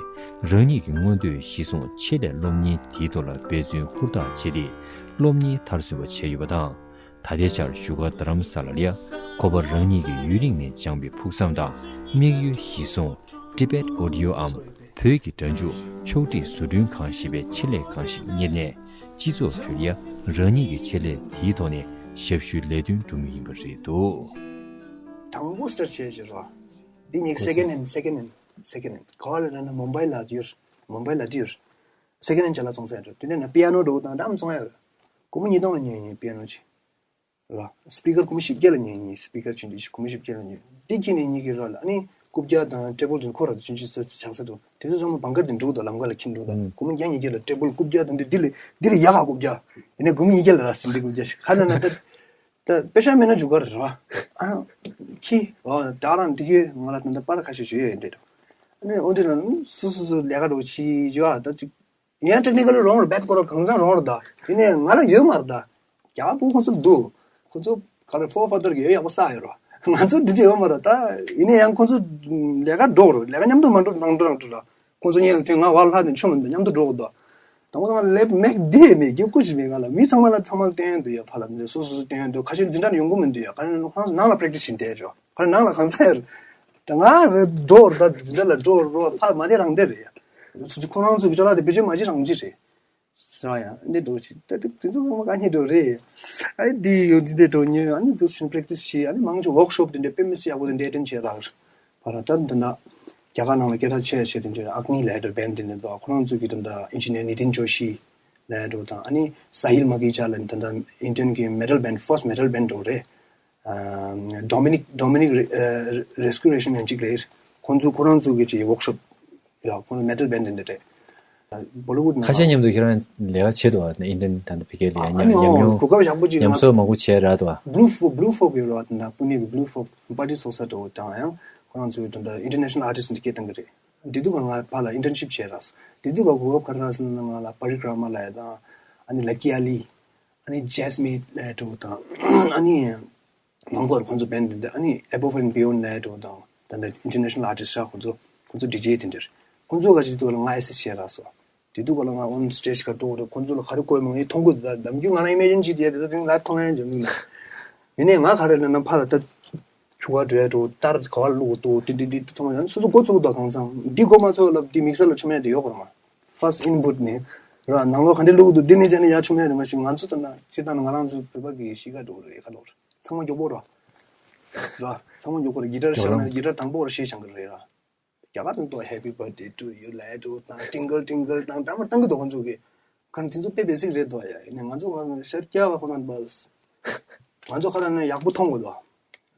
རང་ཉིད་ཀྱི་མངོན་འདོད་གཞིར་བཟུང་ཆེད་ལས་སློབ་གཉེར་དེའི་ཐོག་ལ་འབད་བརྩོན་ཧུར་ཐག་བྱས་ཏེ། སློབ་གཉེར་མཐར་སོན་པ་བྱས་ཡོད་པ་དང་། ད་ལྟའི་ཆར་བཞུགས་སྒར་རྡ་རམ་ས་ལ་ལ་ཡ་ཁོ་པ་རང་ཉིད་ཀྱི་ཡུན་རིང་ནས་སྦྱངས་པའི་ཕུགས་བསམ་དང་དམིགས་ཡུལ་གཞིར་བཟུང་། ཊི་བེཊ་ཨོ་ཌི་ཡོ་འམ་བོད་ཀྱི་སྒྲ་འཇུག་ཕྱོགས་སྒྲིག་བཟོ་སྐྲུན་ཁང་ཞེས་པའི་ཆེད་ལས་ཁང་ཞིག་གཉེར་ནས། སྤྱི་ཚོགས་ཁྲོད་ལ་ཡ་རང་ཉིད་ཀྱི་ཆེད་ལས་དེའི་ཐོག་ནས་ཞབས་ཞུའི་ལས་དོན་སྒྲུབ་མུས་ཡིན་པ་རེད་འདུག་དང་པོ་སི་ཊར་བྱས་བྱས་རོ། འདི་ཉིད་སེ་ཀེན་ཌི་ཧེན་ཌི། སེ་ཀེན་ཌི་ཧེན་ཌི། སེ་ཀེན་ཌི་ཧེན་ཌི། ག་བ་ལ་རེད་ན་མུམ་བྷའི་ལ་ཡོད། མུམ་བྷའི་ལ་འདི་ཡོད། སེ་ཀེན་ཌི་ཧེན་ཌི་ཅ་ལག་བཙོང་ས་ཡོད་རེད། དེ་ནས་ན་པི་ཡ་ནོ་འདྲ་བོ་དང་འདྲ་མ་བཙོང་ཡ་ཡོད། སྒོར་མོ་ཉིས་སྟོང་ལ་ཉོས་ཡིན་པི་ཡ་ནོ་ཅིག་ར། སི་པི་ཀར་སྒོར་མོ་བཞི་བརྒྱ་ལ་ཉོས་ཡིན། སི་པི་ཀར་ཆུང་ཆུང་ཞིག་སྒོར་མོ་བཞི་བརྒྱ་ལ་ཉོས། འདི་ཁྱེར་ནས་ཉིད་ཀྱི་ར་ལ་ཨ་ནི་རྐུབ་བཀྱག་དང་ཊེ་བལ་དེ་ཁོ་ར་དེ་ཆུང་ཆུང་ས་ཆགས་ས་འདུག་དེ་ཚོ་ཚང་མ་བང་གར་དེ་འགྲོ་འདུག་ལམ་ཁ་ལ་ཁྱེར་འགྲོ་འདུག་སྒོར་མོ་བརྒྱ་ཉིས་བརྒྱ་ལ་ཊེ་བལ་རྐུབ་བཀྱག་དང་འདི་འདི་ལས་འདི་ལས་ཡག་ག་རྐུབ་བཀྱག་ཡིན་ནའི་སྒོར་མོ་ཉིས་བརྒྱ་ལ་ར་ཟིན། འདི་རྐུབ་བཀྱག་ཞིག་ག་ན་ན་ད་ད་པེ་ཤ་མེད་ན་འཇུག་ག་རེད་ར། ཨ་ཁྱི་ཨོ་ད་རང་འདི་གི་ང་ལ་ད་ད་པར་ཁ་ཤས་ཞུ་ཡས་ཡིན་འདྲ་འདུག་ཨ་ནི་ཨོ་འདི་ལ་སུ་སུ་སུ་ལས་ཀ་འགྲོ་ཆི་ཡོད་ཨ་ད་ཅིག་ཡང་ཊེག་ནི་ཀལ་རོང་རེད། བེད་ཁོ་རང་གང་ཚང་རོང་རེད་ད། ཡིན་ནའི་ང་ལ་ཡོད་མ་རེད་ད། རྒྱ་བོ་ཁོ་ཚོ་འདུག་ཁོ་ཚོ་ག་རེ་ཕོར་ཕ་དར་གི་ཡོད་ཡག་པོ་བསགས་ཡོད་རོ། ང་ཚོ་འདི་འདྲ་ཡོད་མ་རེད་ད། ཡིན་ནའི་ཡང་ཁོ་ཚོ་ལས་ཀ་འགྲོ་རོ། ལས་ཀ་མཉམ་དུ་མ་འགྲོ་རང་འགྲོ་རང་འགྲོ་ར། ཁོ་ཚོ་གཉིས་ལ་ཐོན་ང་བར་ལྷག་དེ་ཆོ་མི་འདུག་མཉམ་དུ་འགྲོ་དགོས་འདུག་དང་པོ་དང་ལེབ་མེག་དེ་མེད་རྒྱུ་ཀུ་ཅི་མེད། ང་ལ་མི་ཚང་མ་ལ་ཚང་མ་ལ་སྟོན་འདུག་ཡ། ཕ་ལ་མི་སོ་སོ་སོ་སྟོན་འདུག་ཁ་ཤས་འཛིན་གྲྭ་ནས་ཡོང་གི་མི་འདུག་ཡ། ག་རེ་ན་ཁོ་རང་ཚོ་ནང་ལ་པེ་རེག་ཊི་སི་བྱེད་བསྡད་ཆོག་ཁོ་རང་ནང་ལ་གང་ཚ་ཡོད། ད་ང་འགྲོ་ར་ད་འཛིན་གྲྭ་ལ་འགྲོ་ར་ཕ་མ་དེ་རང་དེ་རེད་ཡ། ཁོ་རང་ཚོ་གི་ཅོ་ལག་དེ་བེད་སྤྱོད་མ་བྱེད་རང་བྱེད་རེད། ཟེར་བ་ཡ་འདི་འགྲོ་ཆེ་ད་དེ་དེ་ཚོ་ཚང་མ་ག་ནས་འགྲོ་རེད། ཨ་འདི་ཡོད་འདི་འདྲ་འགྲོ་ཉོས། ཨ་ནི་འདུག་ཕྱིན་པེ་རེག་ཊི་སི་བྱེད། ཨ་ནི་མང་ཆེ་ཝོག་ཤོབ་དེ་འདྲ་དཔེ་མི་སྲིད་ཡག་པོ་དེ་འདྲ་སྟོན་བྱེད་རག་བ་ར། ད་འདི་འདྲ་རྒྱ་གར་ནང་ལ་སྐད་གྲགས་ཆེ་ཆེ་དེ་འདྲ་ཨག་ནི་ལབ་འགྲོ་བན་དེ་འདྲ་འདུག་ཁོ་རང་ཚོ་གི་དེ་འདྲ་ཨིན་ཇི་ནི་ཡར་ནི་ཏིན་ཇོ་ཤི་ལབ་འགྲོ་དང་། ཨ་ནི་ས་ཧིལ་མ་གི་ཅ་ལ་དེ་འདྲ་ཨིན་ཌི་ཡན་གི་མེ་ཊལ་བན་ཕར་སི་ཊི་མེ་ཊལ་བན་འགྲོ་རེད། ཨ་ཌོ་མི་ནིག་ཌོ་མི་ནིག་རེ་ཨ་རེ་སི་ཀུ་རེ་ཤན་ཡང་གཅིག་རེད། ཁོང་ཚོ་ཁོ་རང་ཚོ་གི་ཅིག་ཝོག་ཤོབ་ཡ། ཁོང་ཚོ་མེ་ཊལ་བན་དེ་འདྲ་རེད། བོ་ལི་ཝུད་ནང་ཁ་ཤས་མཉམ་དུ་ཁྱེད་རང་ལས་ཀ་བྱེད་འདུག་བ། ཨིན་ཌི་ཡན་ད་ལྟ་ཕ་གི་ལ་ཡ་ཨ་ཉམས་ནི་ཉམས་ཨོ་མྱོང་གོ་སྐབས་ཡག་པོ་ཅིག་ཉམས་གསོ་མང་པོ་བྱས་རག་འདུག་བ། བླུ་ཧྥོག་བླུ་ཧྥོག་ཡོད་ར། དེ་འདྲ་པུ་ནེ་གི་བླུ་ཧྥོག་པར་ཊི་ཚོགས་ས་འདྲ་བོ་དང་ཡང་ཁོ་རང་ཚོའི་དེ་འདྲ་ཨིན་ཊར་ནེ་ཤ་ནལ་ཨར་ཊིསི་འདི་སྐད་བཏང་གི་རེད། དེ་དུས་ང་ཕར་ལ་ཨིན་ཊརན་ཤིབ་བྱས་རག་དེ་དུས་གོ་སྐབས་ག་རེ་རག་ཟེར་ན་ང་ལ་པ་རི་ཀྲ་མ་ལབ་ཡ་དང་ཨ་ནི་ལ་ཀི་ཨ་ལི། ཨ་ནི་ཇེ་སི་མིན་ལབ་འདྲ་བོ་དང་། ཨ་ནི་མང་པོ་ཁོང་ཚོ་བན་དེ་འདྲ། ཨ་ནི་Above and Beyond ལབ་འདྲ་བོ་དང་། ད་ལྟ་ཨིན་ཊར་ནེ་ཤ་ནལ་ཨར་ཊིསི་ཤག་ཁོང་ཚོ་ཁོང་ཚོ་ཌི་ཇེ་དེ་འདྲ། ཁོང་ཚོ་ག་ཅིག་ཐོག་ལ་ང་ཨེ་སི་སི་བྱས་རག་སོང་། དེ་དུས་ག་ལ་ང་ཨོན་སི་ཊེཇ་ག་འགྲོ་རེད། ཁོང་ཚོ་ལ་ག་རེ་དགོས་མང་ངས་མཐོང་གི་འདུག་ད་ནམ་རྒྱུན་ང་རང་ཨི་མེ་ཇིན་བྱེད་དེ་ད་དེ་ལ་མཐོང་ཡ་འཇོན་གི་མེད། ཡིན་ནའི་ང་ག་རེ་ལབ་ན་ཕར་ལ་ད་ཆུ་ཁ་འགྲོ་ཡ་འགྲོ་ཏར་ག་བ་བླུག་འདུག་དེ་དེ་དེ་ཚང་མ་ཡང་སོ་སོ་མགོ་ཚོས་འདུག་གང་ཚང་འདི་མགོ་མ་ཚོས་ལབ་དེ་མིག་སར་ལ་ཆོ་མེད་དེ་ཡོད་གོ་མ། ཕར་སི་ཊི་ཨིན་པུཊ་ནས་ར་ནང་ལོགས་ག་འདྲ་བླུག་འདུག་འདི་ནས་བྱས་ན་ཡར་ཆོ་མེད་རེད། མ་གཞི་ང་ཚོ་ལྟ་ན་སྤྱིར་བཏང་ན་ང་རང་ཚོ་བོད་པ་གི་གཤིས་ཀ་འགྲོ་གི་རེད། ཁ་ལོར་ཚང་མ་མགྱོགས་པོ་ར་ར་ཚང་མ་མགྱོགས་པོ་ར། གི་ཊར་ཤར་ན་གི་ཊར་དང་པོ་ར་ཤེས་བྱང་གི་རེད་ར། རྒྱ་གར་དང་ཏོ་Happy Birthday to you ལབ་འདྲ་བོ་དང་ཀྲིང་ཀལ་ཀྲིང་ཀལ་དང་འདྲ་མ་བཏང་གི་འདུག་ཁོང་ཚོ་གི་གང་དེ་ཚོ་དཔེ་བེ་སིག་རེད་འདུག་ཡ། ཡིན་ནའི་ང་ཚོ་ག་ཤར་རྒྱག་པ་ཁོ་ན་བ། ང་ཚོ་ཁ་ལ་ནི་ཡག་པོ་མཐོང་དགོས་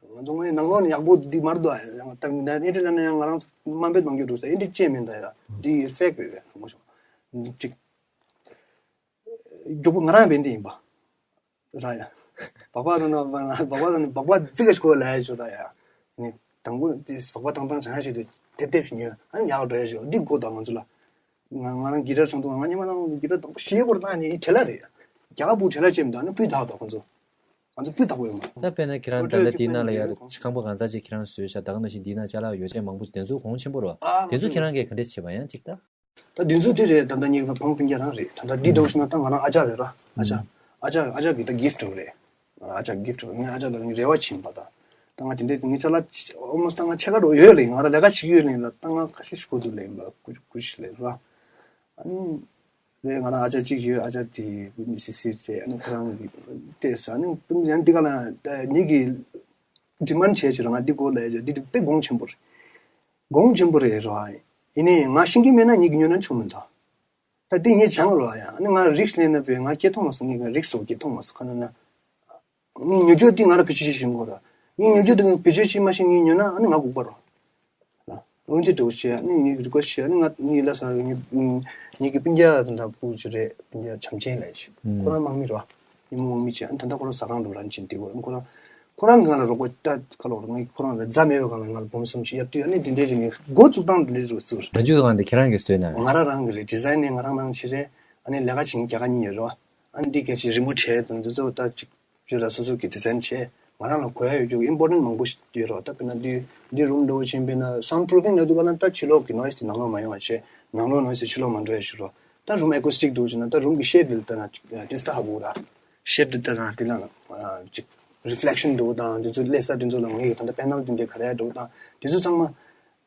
འདུག་ང་ཚོ་ངའི་ནང་ལོགས་ནས་ཡག་པོ་འདི་མར་འདུག་ཡ། ད་ཨེ་འདྲ་ན་ཡང་ང་རང་ཚོ་དམའ་འབེབས་གནང་རྒྱུ་འདུག་ས་ཨེ་འདྲ་ཅེས་མིན་ད་ཡ། འདི་ཕེག་རེད་རེད་ངོ་ཤོག་ཅིག་མགྱོགས་པོ་ང་རང་བན་དེ་ཡིན་པ། ར་ཡ། སྦག་སྦག་དང་ན་སྦག་སྦག་དང་ནི་སྦག་སྦག་རྫི་ག་ཞིག་གོ་ལ་ཡ་ཞོ་ར་ཡ། ནི་དང་པོ་དེ་སྦག་སྦག་དང་དང་བྱང་ཞིག་དེ་ཐེབ་ཐེབ་ཞིག་ཉོས། ཨ་ནི་ཡག་འགྲོ་ཡ་ཞོ་འདི་གོ་དང་ང་ཚོ་ལ། ང་ང་རང་གི་ཊར་ཆང་དུ་ང་ཉི་མ་རང་གི་ཊར་དང་པོ་ཤེས་བོར་དང་ནི་བྲེལ་ལ་རེད་ཡ། རྒྱ་གར་བུ་བྲེལ་ལ་ཅེམ་དང་ནི་སྤུས་དག་དང་ཁོང་ཚོ། ང་ཚོ་སྤུས་དག་པོ་ཡོད་མ། ད་དཔེར་ན་ཁྱེད་རང་ད་ལྟ་དེའི་ནང་ལ་ཡ་ཁང་པ་གང་ཚ་ཅིག་ཁྱེད་རང་བཟོས་ཤག་ད་ག་ནང་བཞིན་དེའི་ནང་ཅ་ལག་ཡོ་བྱད་མང་པོ་དེ་ཚོ་གོང་ཆེན་པོ་རེད་བ། དེ་ཚོ་ཁྱེད་རང་གིས་ག་འདྲས་བྱེད་པ་ཡང་ཅིག་ད། ད་དེ་ཚོ་དེ་རེད། ད་ལྟ་ཉིད་ཀྱི་བང་སྤུན་ཀྱག་རང་རེད། ད་ལྟ་འདི་འདྲ་བོ་ཞིག་ན་ད་ང་རང་ཨ་ཅག་རེད་ར། ཨ་ཅག་ཨ་ཅག་ཨ་ཅག་གི་ད་གིཕ་ཊི་རེད། ང་རང་ཨ་ཅག་གིཕ་ཊི་རེད། ངས་ཨ་ཅག་ལ་ངའི་རེ་བ་བྱིན་པ་ད། ད་ང་དེ་འདྲས་ངའི་ཅ་ལག་ཨོ་མོ་སི་ད་ང་ཕྱེད་ཀ་འགྲོ་ཡོད་ལེ། ང་རང་ལས་ཀ་བྱེད་ཀྱི་ཡོད་ལེ་ལ་ད་ང་ཁ་ཤས་ཤིག་གོ་འདུག་ལེ་ལ་ཀུ་ཀུ་ཤི་ལེ་ར། ཨ་ནི་རེད་ང་རང་ཨ་ཅག་གཅིག་ཡོད། ཨ་ཅག་དེ་མི་སི་སི་རེད། ཨ་ནི་ཁོ་རང་གི་ཏེ་ས་ནི་ཡང་འདི་ག་ལ་ད་ཉིད་ཀྱི་ཌི་མན་ཌི་བྱས་བྱས་ར་ང་འདི་གོ་ལེ་འདི་དཔེ་གོང་ཆེན་པོ་རེད། གོང་ཆེན་པོ་རེད་ར། ཡིན་ནའི་ང་ཤེས་ཀྱི་མེད་ན་ཉིད་ཀྱི་ཉོ་ན་ཆོག་མི་འདུག་ད་དེ་ངས་སྦྱང་རོགས་ཡ། ཨ་ནི་ང་རིགས་ལེན་ན་པས་ང་སྐྱེ་ཐོག་མ་སོང་། ངས་རིགས་སོགས་སྐྱེ་ཐོག་མ་སོང་། ག་ན་ན་ངས་ཉོ་རྒྱུ་དེ་ང་ར་བེད་སྤྱོད་བྱེད་ཤེས་དགོས་ར། ངས་ཉོ་རྒྱུ་དེ་ངས་བེད་སྤྱོད་བྱེད་མ་ཤེས། ངས་ཉོས་ན་ཨ་ནི་ང་ལྐུགས་པ་རོ། འོན་ཏེ་འགྲོ་བྱེད། ཨ་ནི་ངས་རི་ཀོ་ཤི། ཨ་ནི་ང་ངས་ལ་ས་ངས་ངས་ཀྱི་སྤུན་ཀྱག་དང་ད་སྤུ་གུ་ཅིག་རེད། སྤུན་ཀྱག་བྱམས་ཆེན་ལ་ཤི། ཁོ་རང་དམག་མི་རོ། ཉིན་མོ་དམག་མི་བྱས། ཨ་ནི་ད་ལྟ་ཁོ་རང་ཟ་ཁང་འགྲོ་རན་ཅིན་དེ་གོ། ཨ་ནི་ཁོ་རང་ཁོ་རང་གི་ང་ལ་རོགས་པ་ལྟ་ག་ལོག་ར། ངས་ཁོ་རང་ལ་རྫ་མེད་པའི་སྒང་ལ་ང་ལ་སྦོམ་གསུམ་ཞིག་གཡར་དུས། ཨ་ནི་དེ་འདྲའི་ཞིག་ངས་འགོ་བཙུགས་སྟངས་དེ་འདྲའི་རུ་བཙུགས། རང་རྒྱུད་སྒང་དེ་ཁྱེད་རང་གིས་བཟོས་ན། ང་རང་རང་གི་རེད། ཌི་ཟའིན་ནི་ང་རང་རང་བྱེད་རེད། ཨ་ནི་ལས་ཀ་བྱེད་མཁན་རྒྱ་གར་གཉིས་ཡོད་རོ། ཨ་ནི་འདི་སྐད་ཆ་རི་མོ་བྲིས་དང་འདི་ཚོ་ད་ཅིག་བརྗོད་ལ་སོ་སོ་གི་ཌི་ཟའིན་བྱས། ང་རང་ལ་གོ་ཡ་ཡོད་རྒྱུ་ཨིམ་པོར་ཊན་མང་པོ་ཞིག་ཡོད་རོ། ད་དཔེར་ན་འདི་འདི་རུམ་འདྲ་བོ་ཆེན་པོ་ཡིན་ན་སའུན་ཌི་པུ་རུ་ཕིང་ལབ་དུས་ག་ལ་ད་ཕྱི་ལོགས་ཀྱི་ནོའིས་དེ་ནང་ལོགས་མ་ཡོང་བ་བྱས། ནང་ལོགས་ནོའིས་དེ་ཕྱི་ལོགས་མ་འགྲོ་ཡ་ཞིག་རོ། ད་རུམ་ཨེ་ཀོ་སི་ཊིག་འདྲ་བོ་བྱས་ན་ད་རུམ་གི་ཤེབ་འདི་ལྟ་ན་ཏིས་ད་ཧ་གོ་ར། ཤེབ་འདི་ལྟ་ན་དེ་ལ་ཅིག་རི་ཕི་ལེག་ཤན་འདྲ་བོ་དང་དེ་ཚོ་སླེབས་ས་དེ་ཚོ་ལ་ངེད་ཀྱི་ད་ལྟ་པེ་ནལ་དེ་འདྲ་ག་རེ་འདྲ་བོ་དང་དེ་ཚོ་ཚང་མ།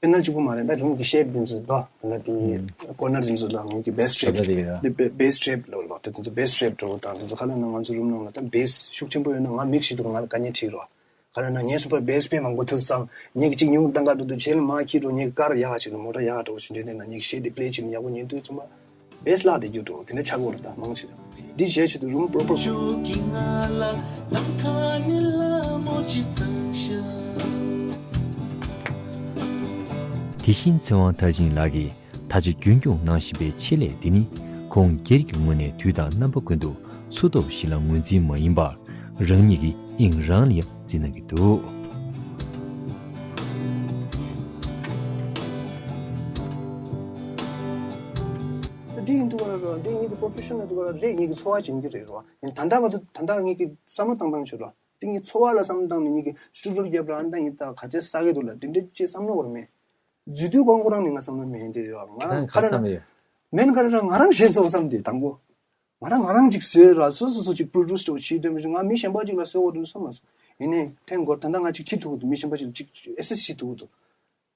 པེ་ནལ་གཅིག་པུ་མ་རེད། ད་རུམ་གྱི་ཤེབ་དེ་ཚོ་དོ། ད་ལྟ་དེ་ཀོར་ནར་དེ་ཚོ་ལ་ངོས་ཀྱི་བེ་སི་ཊེབ། ད་ལྟ་དེ་ཡོད། བེ་སི་ཊེབ་ལོ་ལོ་ད་དེ་ཚོ་བེ་སི་ཊེབ་འགྲོ་དང་དེ་ཚོ་ག་ལ་ན་ང་ཚོ་རུམ་ནང་ལ་ད་བེ་སི་ཤུགས་ཆེན་པོ་ཡོད་ན་ང་མིག་ཤི་འདུག་ང་ལ་དཀའ་ངལ་འཕྲད་རོགས། ག་ལ་ན་ངས་སུ་པར་བེ་སི་དཔེ་མང་པོ་ཐུབ་སང་ངས་གཅིག་ཉུང་ཏང་ག་འགྲོ་དུས་བྱེད་ལ་མ་ཁྱི་འགྲོ། ངས་ཀར་ཡག་ཅིག་ལ་མོ་ཊ་ཡག་འགྲོ་ཞིག་འདྲེ་ནས་ན་ངས་ཤེ་དེ་པི་ལེ་ཅིག་ཡག་པོ་ཉན་དུས་ཚོ་མ། བེས་ལག་དེ་རྒྱུ་འགྲོ་དེ་འདྲ་ཆགས་ཀྱི་ཡོད་རེད། ད་མང་ཆེ་འདི་བྱས་ཆེད་དུ་རུམ་པོ་རོ་པོ། དེ་བཞིན་ཚེ་དབང་མཐར་ཕྱིན་ལགས་ཀྱིས་ད་ཆ་རྒྱུན་སྐྱོང་གནང་བཞིན་པའི་ཆེད་ལས་འདི་ནི་ཁོང་སྒེར་གྱི་ངོས་ནས་དུས་དང་རྣམ་པ་ཀུན་ཏུ་འཚོ་སྟོབས་ཤིག་ལ་ངོས་འཛིན་མ་ཡིན་པར། རང་ཉིད་ཀྱི་དབྱིངས་རང་ལ་ཡང་བརྩི་གནང་གི་འདུག་འདི་ཡིན་འདུག་ག་ར་རོ། འདི་ངེད་ཀྱི་པོ་རོ་ཕེ་ཤན་ནལ་འདུག་ག་ར་རེད། ངེད་ཀྱི་འཚོ་བ་བྱེད་ཀྱི་རེད་རོ། ཡིན་ད་ལྟ་བར་དུ་ད་ལྟ་ངེད་ཀྱི་བསམ་བློ་བཏང་སྟངས་བྱོས་རོ། འདི་ངེད་འཚོ་བ་ལ་བསམ་བློ་བཏང་ནས་ངེད་ཀྱི་ཤུ་ཊར་རྒྱབ་ར་ཨ་ནི་ད་ངེད་ད་ག་ཚད་ས་གི་འདུག་ལ་འདི་འདྲ་ཅེས་བསམ་བློ་བར་མེད། རྫུས་དུས་ཁོང་ཁོ་རང་ནི་ང་བསམ་བློ་མེད་འདི་ཡོད། ང་རང་ཁ་ར་མེན་ཁ་ར་ང་རང་ཞེས་སོགས་བསམ་སྟེ་དང་པོ། ང་རང་ང་རང་ཅིག་བཟོས་ར་སོ་སོ་སོ་ཅིག་པྲོ་ཌུས་ཅོ་བྱེད་དོན་མི་ང་མི་གཞན་པ་ཅིག་ལ་བཟོ་འོ་དུ་བསམ་མ་སོང་། ཡིན་ནའི་ཐེངས་འགོར་ད་ལྟ་ང་ཅིག་བྱེད་ཐུབ་ཀྱི་འདུག་མི་གཞན་པ་ཅིག་ལ་ཅིག་ཨེ་སི་སི་བྱེད་ཐུབ་ཀྱི་འདུག་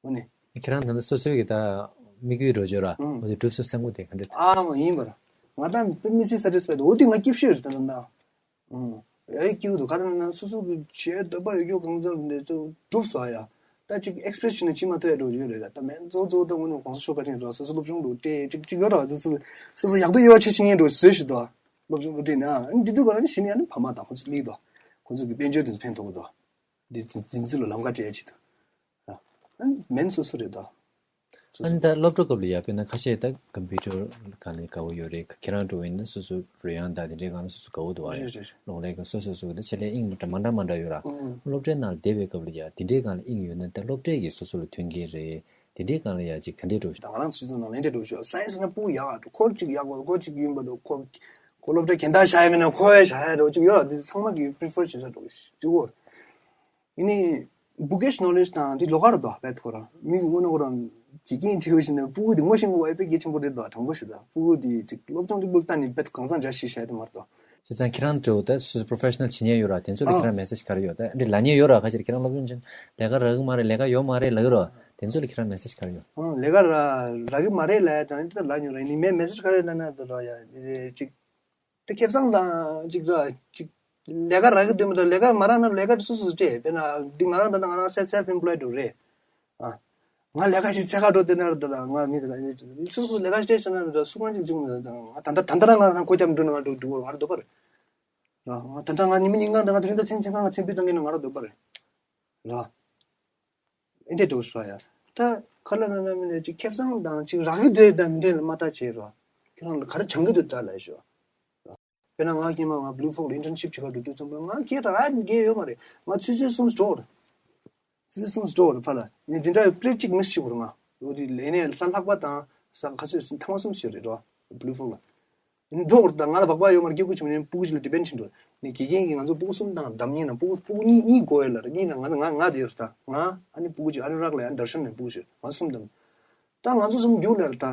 འོ་ནི། ཁྱེད་རང་ད་ལྟ་སོ་སོའི་གི་ད་དམིགས་ཡུལ་འགྲོ་བརྗོད་ར་ཨང་འོ་དེ་འགྲུབ་སོ་སེམས་ཁུར་དེ་ག་འདྲ་ཨ་མ་ཡིན་པར། ང་ད་མི་སི་སེ་ཊིས་ཕ་ཡེཌ་འོ་དེ་ང་སྐྱིད་ཤོས་རེད་ད་ལྟ་ན། ཨང་། ཨེ་སྐྱིད་འདུག་ག་རེ་ན་སོ་སོ་གི་བྱས་འདོད་པ་ཡོད་རྒྱུ་གང་ཚང་འདི་ཚོ་འགྲུབ་སོང་ཡ། ད་ཅིག་ཨེག་སི་པི་རེ་ཤན་ནི་ཅི་མ་ཐོས་འགྲོ་ཡོད་རེད། ད་མེད་ཚོ་ཚོ་ད་དངོས་གནས་གོང་ས་མཆོག་བཀའ་དྲིན་ར་སོ་སོ་སློབ་སྦྱོང་འགྲོ་སྤྲད་ཅིག་ཅིག་ཡོད་ར། ཚོ་ཚོ་སོ་སོ་ཡག་ཏུ་ཡོད་ཆེ་ཆེ་ངས་འགྲོ་བཟོས་ཤི་དོ། སློབ་སྦྱོང་འགྲོ་སྤྲད་ན་ཨ་ནི་འདི་དུས་ག་ར་ནི་ཤི་ནི་ཨ་ནི་ཕ་མ་དང་ཁོ་ཚོ་སླེབས་དོ། ཁོ་ཚོ་གི་དཔལ་འབྱོར་དེ་ཚོ་ཕན་ཐོགས་དོ། འདི་འདི་ཚོ་ལ་ལམ་ཁ་སྤྲད་ཅིག་དོ། ཨ་ནི་མེན་སོ་སོ་རེད་དོ། སོ་ཨ་སོ་ནི་ད་སློབ་གྲྭ་སྐབས་ལ་ཡ་དཔེར་ན་ཁ་ཤས་ད་ཀམ་པུ་ཊར་སྒང་ལ་དགའ་བོ་ཡོད་རེད། ཁྱེད་རང་འགྲོ་བ་ཡིན་ན་སོ་སོ་རོལ་དབྱངས་དང་དེ་འདྲའི་སྒང་ལ་སོ་སོ་དགའ་བོ་འདུག་བ་རེད། རེད་རེད། གློག་ཀླད་སྒང་སོ་སོ་སོ་གི་ད་ཆེད་ལས་དབྱིངས་མི་འདྲ་མ་འདྲ་མ་འདྲ་ཡོད་ར། ཨང་། སློབ་གྲྭའི་ནང་ལ་བསྡད་པའི་སྐབས་ལ་ཡ་དེ་འདྲའི་སྒང་ལ་དབྱིངས་ཡོད་ན་ད་སློབ་གྲྭས་ཀྱིས་སོ་སོ་ལ་མཐུན་རྐྱེན་རེད། དེ་འདྲའི་སྒང་ལ་ཡ་ཅིག་ག་འདྲས་འགྲོ་ཤོག་ད་ང་རང་ཚོ་ཚོ་ནང་ལེན་འདྲས་འགྲོ་ཤོག་སའེན་སི་ན་སྤུ་གུ་ཡག་ཁོ་གཅིག་ཡག་གོ་ཁོ་གཅིག་ཡིན་པ་འདུག་ཁོ་ཁོ་སློབ་གྲྭ་གན་ད་བཞག་ཡ་མིན་ན་ཁོ་ཡ་བཞག་ཡ་འགྲོ་གཅིག་ཡོད་ར། འདི་ཚང་མ་གི་པི་རི་ཕར་བྱེད་ས་འགྲོ་གཅིག་གོ་ཡིན་ནི། བུ་ཀེཤ་ནོ་ལེཇ་དང་འདི་ལོགས་ཀ་རེད་དོ། རྦད་ཁོ་རང་མི་གི་དངོས་གནས་ཁོ་རང་དགེ་རྒན་བྲིས་པ་ཞིག་ནས་སྤུ་གུ་འདི་ངོ་ཤེས་དགོས་པ་ཨེ་དཔེ་གལ་ཆེན་པོ་རེད་དོ། དྲང་པོ་ཞིག་དང་སྤུ་གུ་འདི་ཅིག་སློབ་སྦྱོང་གཅིག་པུ་ལྟ་ནས་རྦད་གང་ཚང་འཇགས་ཤིག་བྱས་དེ་མ་རེད་དོ། བྱས་ཙང་ཁྱེད་རང་འདྲ་བོ་ད་སོ་སོ་པོ་རོ་ཕེ་ཤ་ནལ་བྱེད་མཁན་ཡོད་ར། དེ་ཚོ་ལ་ཨ་ཁྱེད་རང་མེ་སེཇ་ག་རེ་ཡོད། ད་འདི་ལབ་མཁན་ཡོད་ར། ཁ་ཤས་ཁྱེད་རང་སློབ་སྦྱོང་བྱེད་ལས་ཀ་རག་གི་མ་རེད། ལས་ཀ་ཡོད་མ་རེད་ལབ་ཀྱི་ར། དེ་ཚོ་ལ་ཁྱེད་རང་མེ་སེཇ་ག་རེ་ཡོད། ཨ་ལས་ཀ་ར་རག་གི་མ་རེད་ལབ་ཡ་དང་འདི་ལ་ལབ་མྱོང་ར། ཡིན་ནི་མེ་མེ་སེཇ་ག་རེ་ལབ་ན་འདི་ར་ཡ་ཅིག་དེ་ཁེ་བཟང་དང་ཅིག་ར་ཅིག་ལས་ཀ་རག་གི་འདུག་མི་འདུག་ལས་ཀ་མ་རག་ན་ལས་ཀ་སོ་སོ་སྤྲད། དཔེར་ན་འདི་ང་རང་ད་ལྟ་ང་རང་སེལ་སེལ་ཕི་ཨེམ་པོ་ལོའི་ཌི་རེད། ཨ་ང་ལས་ཀ་ཞིག་འཚོལ་ག་འགྲོ་དེ་ན་ར་ད་ལ་ང་མི་ད་ལ་སོ་སོ་ལས་ཀ་སྤྲད་ཟེར་ན་ར་སུ་གང་ཅིག་འཇུག་མི་འདུག་ད་ང་ད་ལྟ་ད་ལྟ་ར་ང་རང་སྒོ་རྒྱབ་འགྲོ་ན་ང་འགྲོ་འགྲོ་ང་ར་འདོད་པ་རེད། ར་ང་ད་ལྟ་ང་ཉི་མ་ཉིན་གང་ད་ང་དེ་རིང་ད་མཚན་མཚན་གང་ང་མཚན་ཕུད་བཏང་གི་ན་ང་ར་འདོད་པ་རེད། ར། ཨེ་འདྲས་འགྲོ་ཤོག་ཡ། ད་ཁ་ལ་ན་ན་མི་ནས་ཅིག་ཁེ་བཟང་དང་ཅིག་རག་གི་འདོད་དང་འདྲས་ལ་མ་ལྟ་བྱེད་རོགས། ཁྱེད་རང་ལ་ག་རེ་སྦྱང་གི་འདུག་ད་ལབ་ཤོག་དཔེར་ན་ང་སྔོན་མ་ང་བྷུ་ལུ་ཧྥོག་ལ་ཨིན་ཊརན་ཤིབ་བྱེད་ག་འགྲོ་དུས་ཙམ་པ་ང་སྐད་རག་གི་ཡོད་མ་རེད། ང་ཆུ་ཚོད་གསུམ་འགྲོ་རེད། ཆུ་ཚོད་གསུམ་འགྲོ་རེད་ཕ་ལ། ངས་འཛིན་གྲྭ་ཡི་པི་རི་ཌིག་མི་ཤེས་གོ་རེད་ང་། འོ་དེ་ལས་ནས་ས་ལྷག་པ་དང་ས་ཁ་ཚོད་ཐེངས་མ་གསུམ་ཞིག་རེད་རོ། བྷུ་ལུ་ཧྥོག་ལ། འགྲོ་དང་ང་ལ་སྦག་སྦག་ཡོད་མ་རེད། སྐྱེ་དགུ་ཆུང་ནས་སྤུ་གུ་ཅིག་ལ་ཌི་པེན་ཌི་བྱེད་འགྲོ། ནས་དགེ་རྒན་གྱིས་ང་ཚོ་སྤུ་གུ་གསུམ་དང་བདམས་ཉིན་ན་སྤུ་གུ་སྤུ་གུ་གཉིས་གཉིས་དགོས་ཡོད་ལ་རེད། གཉིས་ན་ང་ང་ང་དེ་ཡོད་རེད། ད་ང་ཨ་ནི་སྤུ་གུ་ཅིག་ཨ་ནུ་རག་ལ་ཡང་དར་ཤན་ནས་སྤུ་གུ་ཞིག་ང་གསུམ་བདམས། ད་ང་ཚོ་གསུམ་རྒྱུགས་ལ་རེད་ད།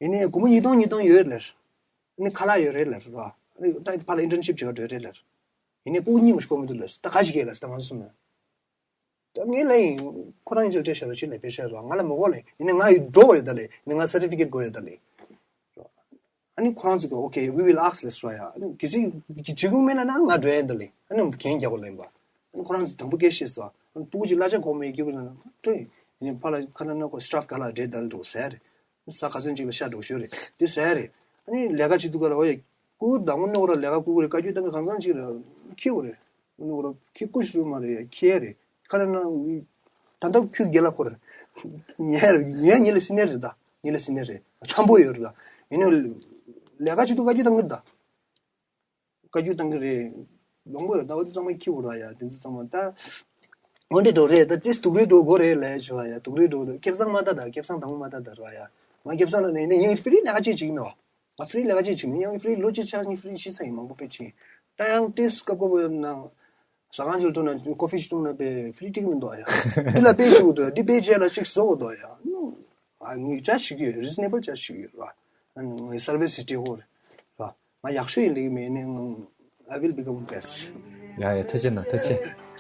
ཡིན་ནའི་སྒོར་མོ་ཉིས་སྟོང་ཉིས་སྟོང་ཡོད་ལེར། ཨ་ནི་ཁ་ལག་ཡོད་རེད་ལེར་ར། ཨ་ནི་ད་ཕར་ལ་ཨིན་ཊརན་ཤིབ་བྱེད་ག་འགྲོ་རེད་ལེར། ཡིན་ནའི་སྤུ་གུ་གཉིས་མ་ཞིག་དགོས་མི་འདུག་ལེར། ད་ག་ཞིག་གས་ལེར་ད་ང་ཚོ་གསུམ་ལ། ད་ངས་ལབ་ཡིན། ཁོ་རང་ཡིན་ཅིག་སྤྲད་ཤ་རོགས་ཅིག་ལས་སྤེལ་ཤ་རོགས། ང་ལ་མི་དགོས་ལེ། ཡིན་ནའི་ང་ཡི་འགྲོ་དགོས་ཡོད་ད་ལེ། ཡིན་ནའི་ང་སར་ཊི་ཕི་ཀེཊ་དགོས་ཡོད་ད་ལེ། ཨ་ནི་ཁོ་རང་ཚོ་གིས་okay we will ask ལབ་སོང་ཡ། ཨ་ནི་གལ་སྲིད་བྱེད་དགོས་མེད་ན་ན་ང་འགྲོ་ཡ་ཡིན་ད་ལེ། ཨ་ནི་གན་རྒྱག་དགོས་ལེ་ཡིན་པ། ཨ་ནི་ཁོ་རང་ཚོ་དང་པོ་སྐད་བཤད་སོང་། ཨ་ནི་སྤུ་གུ་ཅིག་གླ་ཆ་དགོས་མེད་སྐྱེ་དགུ་ན་ན་སྤྲོད་ཡིན། ཡིན་ནའི་ཕར་ལ་ཁ་ན་ན་ཁོ་སི་ཊཕ་ག་ལ་འདྲེ་ད་ལེ་འགྲོ་ཟེར། ས་ཁ་ཚོན་གཅིག་ལ་ཤ་འགྲོ་ཤོད་རེད། དེ་ཟ་ཡ་རེད། ཨ་ནི་ལས་ཀ་བྱེད་དུས་ག་ལ་འོ་ཡ། ཀུ་ད་དངོས་གནས་འོ་ར་ལས་ཀ་ཀུ་ཀུ་རེད། བཀའ་བཀྱོན་བཏང་གི་གང་ཚང་གཅིག་རེད། ཁྱི་འོ་རེད། དངོས་གནས་འོ་ར་ཁྱི་ཀུ་ཤི་རུ་མ་རེད། ཡ་ཁྱི་ཡ་རེད། ཁ་རེ་ན། ད་ལྟ་ཁྱོད་རྒན་ལ་ཁོ་རེད། ཉལ་ཉལ་ཉལ་ལ་སི་ནེ་རེད་ད། ཉལ་ལ་སི་ནེ་རེད། འཆམ་པོ་ཡོད་རེད་ད། ཡིན་ནའི་ལས་ཀ་བྱེད་དུས་བཀའ་བཀྱོན་བཏང་གི་རེད་ད། བཀའ་བཀྱོན་བཏང་གི་རེད། ལོང་པོ་ཡོད་ད། འོ་དེ་ཚང་མ་ཁྱི་འོ་ར་ཡ། དེ་ཚོ་ཚང་མ་ད། འོ་འདྲེ་འགྲོ་རེད་ད། ཏིས་དུག་རེ་འགྲོ་དགོ་རེད་ལས་བྱ་བ་ཡ། དུག་རེ་འགྲོ་རེད། ཁེ་བཟང་མ་ད་ད། ཁེ་བཟང་དང་མ་ད་ད་ར་ཡ། ང་ཁེ་བཟང་ལ་ནས་ནས་ངས་ཧྥི་རི་ལས་ཀ་ཅིག་བྱེད་ཀྱི་མེད་བ། ང་ཧྥི་རི་ལས་ཀ་ཅིག་བྱེད་མེད། ཡང་ཧྥི་རི་ལོ་གཅིག་ཆ་གཉིས་ཧྥི་རི་ཤི་ས་ཡིན། མང་པོ་དཔེ་ཕྱིན། ད་ཡང་ཏིས་སྐབས་ཀོ་བོ་ཡོད་ན། ཟ་ཁང་ཅིག་ཐུག་ན་ཀོ་ཧྥི་ཞིག་འཐུང་ན་པའི་ཧྥི་རི་ཏིག་མི་འདུག་ཡ། འདི་ལ་པེ་ཅིག་འདུག་འདི་པེ་ཅིག་ལ་ཅིག་བཟོ་དགོས་འདུག་ཡ། ཨ་ངས་ཅ་ཞིག་ཡོད། རི་ཛི་ནེ་བལ་ཅ་ཞིག་ཡོད་ར། ཨ་ངས་སར་བིས་ཞིག་སྤྲད་དགོས་རེད་ར། ང་ཡག་ཤོས་ཡིན་ལེགས་མེད་ནས་ང་། I will become best. ཡ་ཡ། ཐུགས་རྗེ་གནང་། ཐུགས་རྗེ།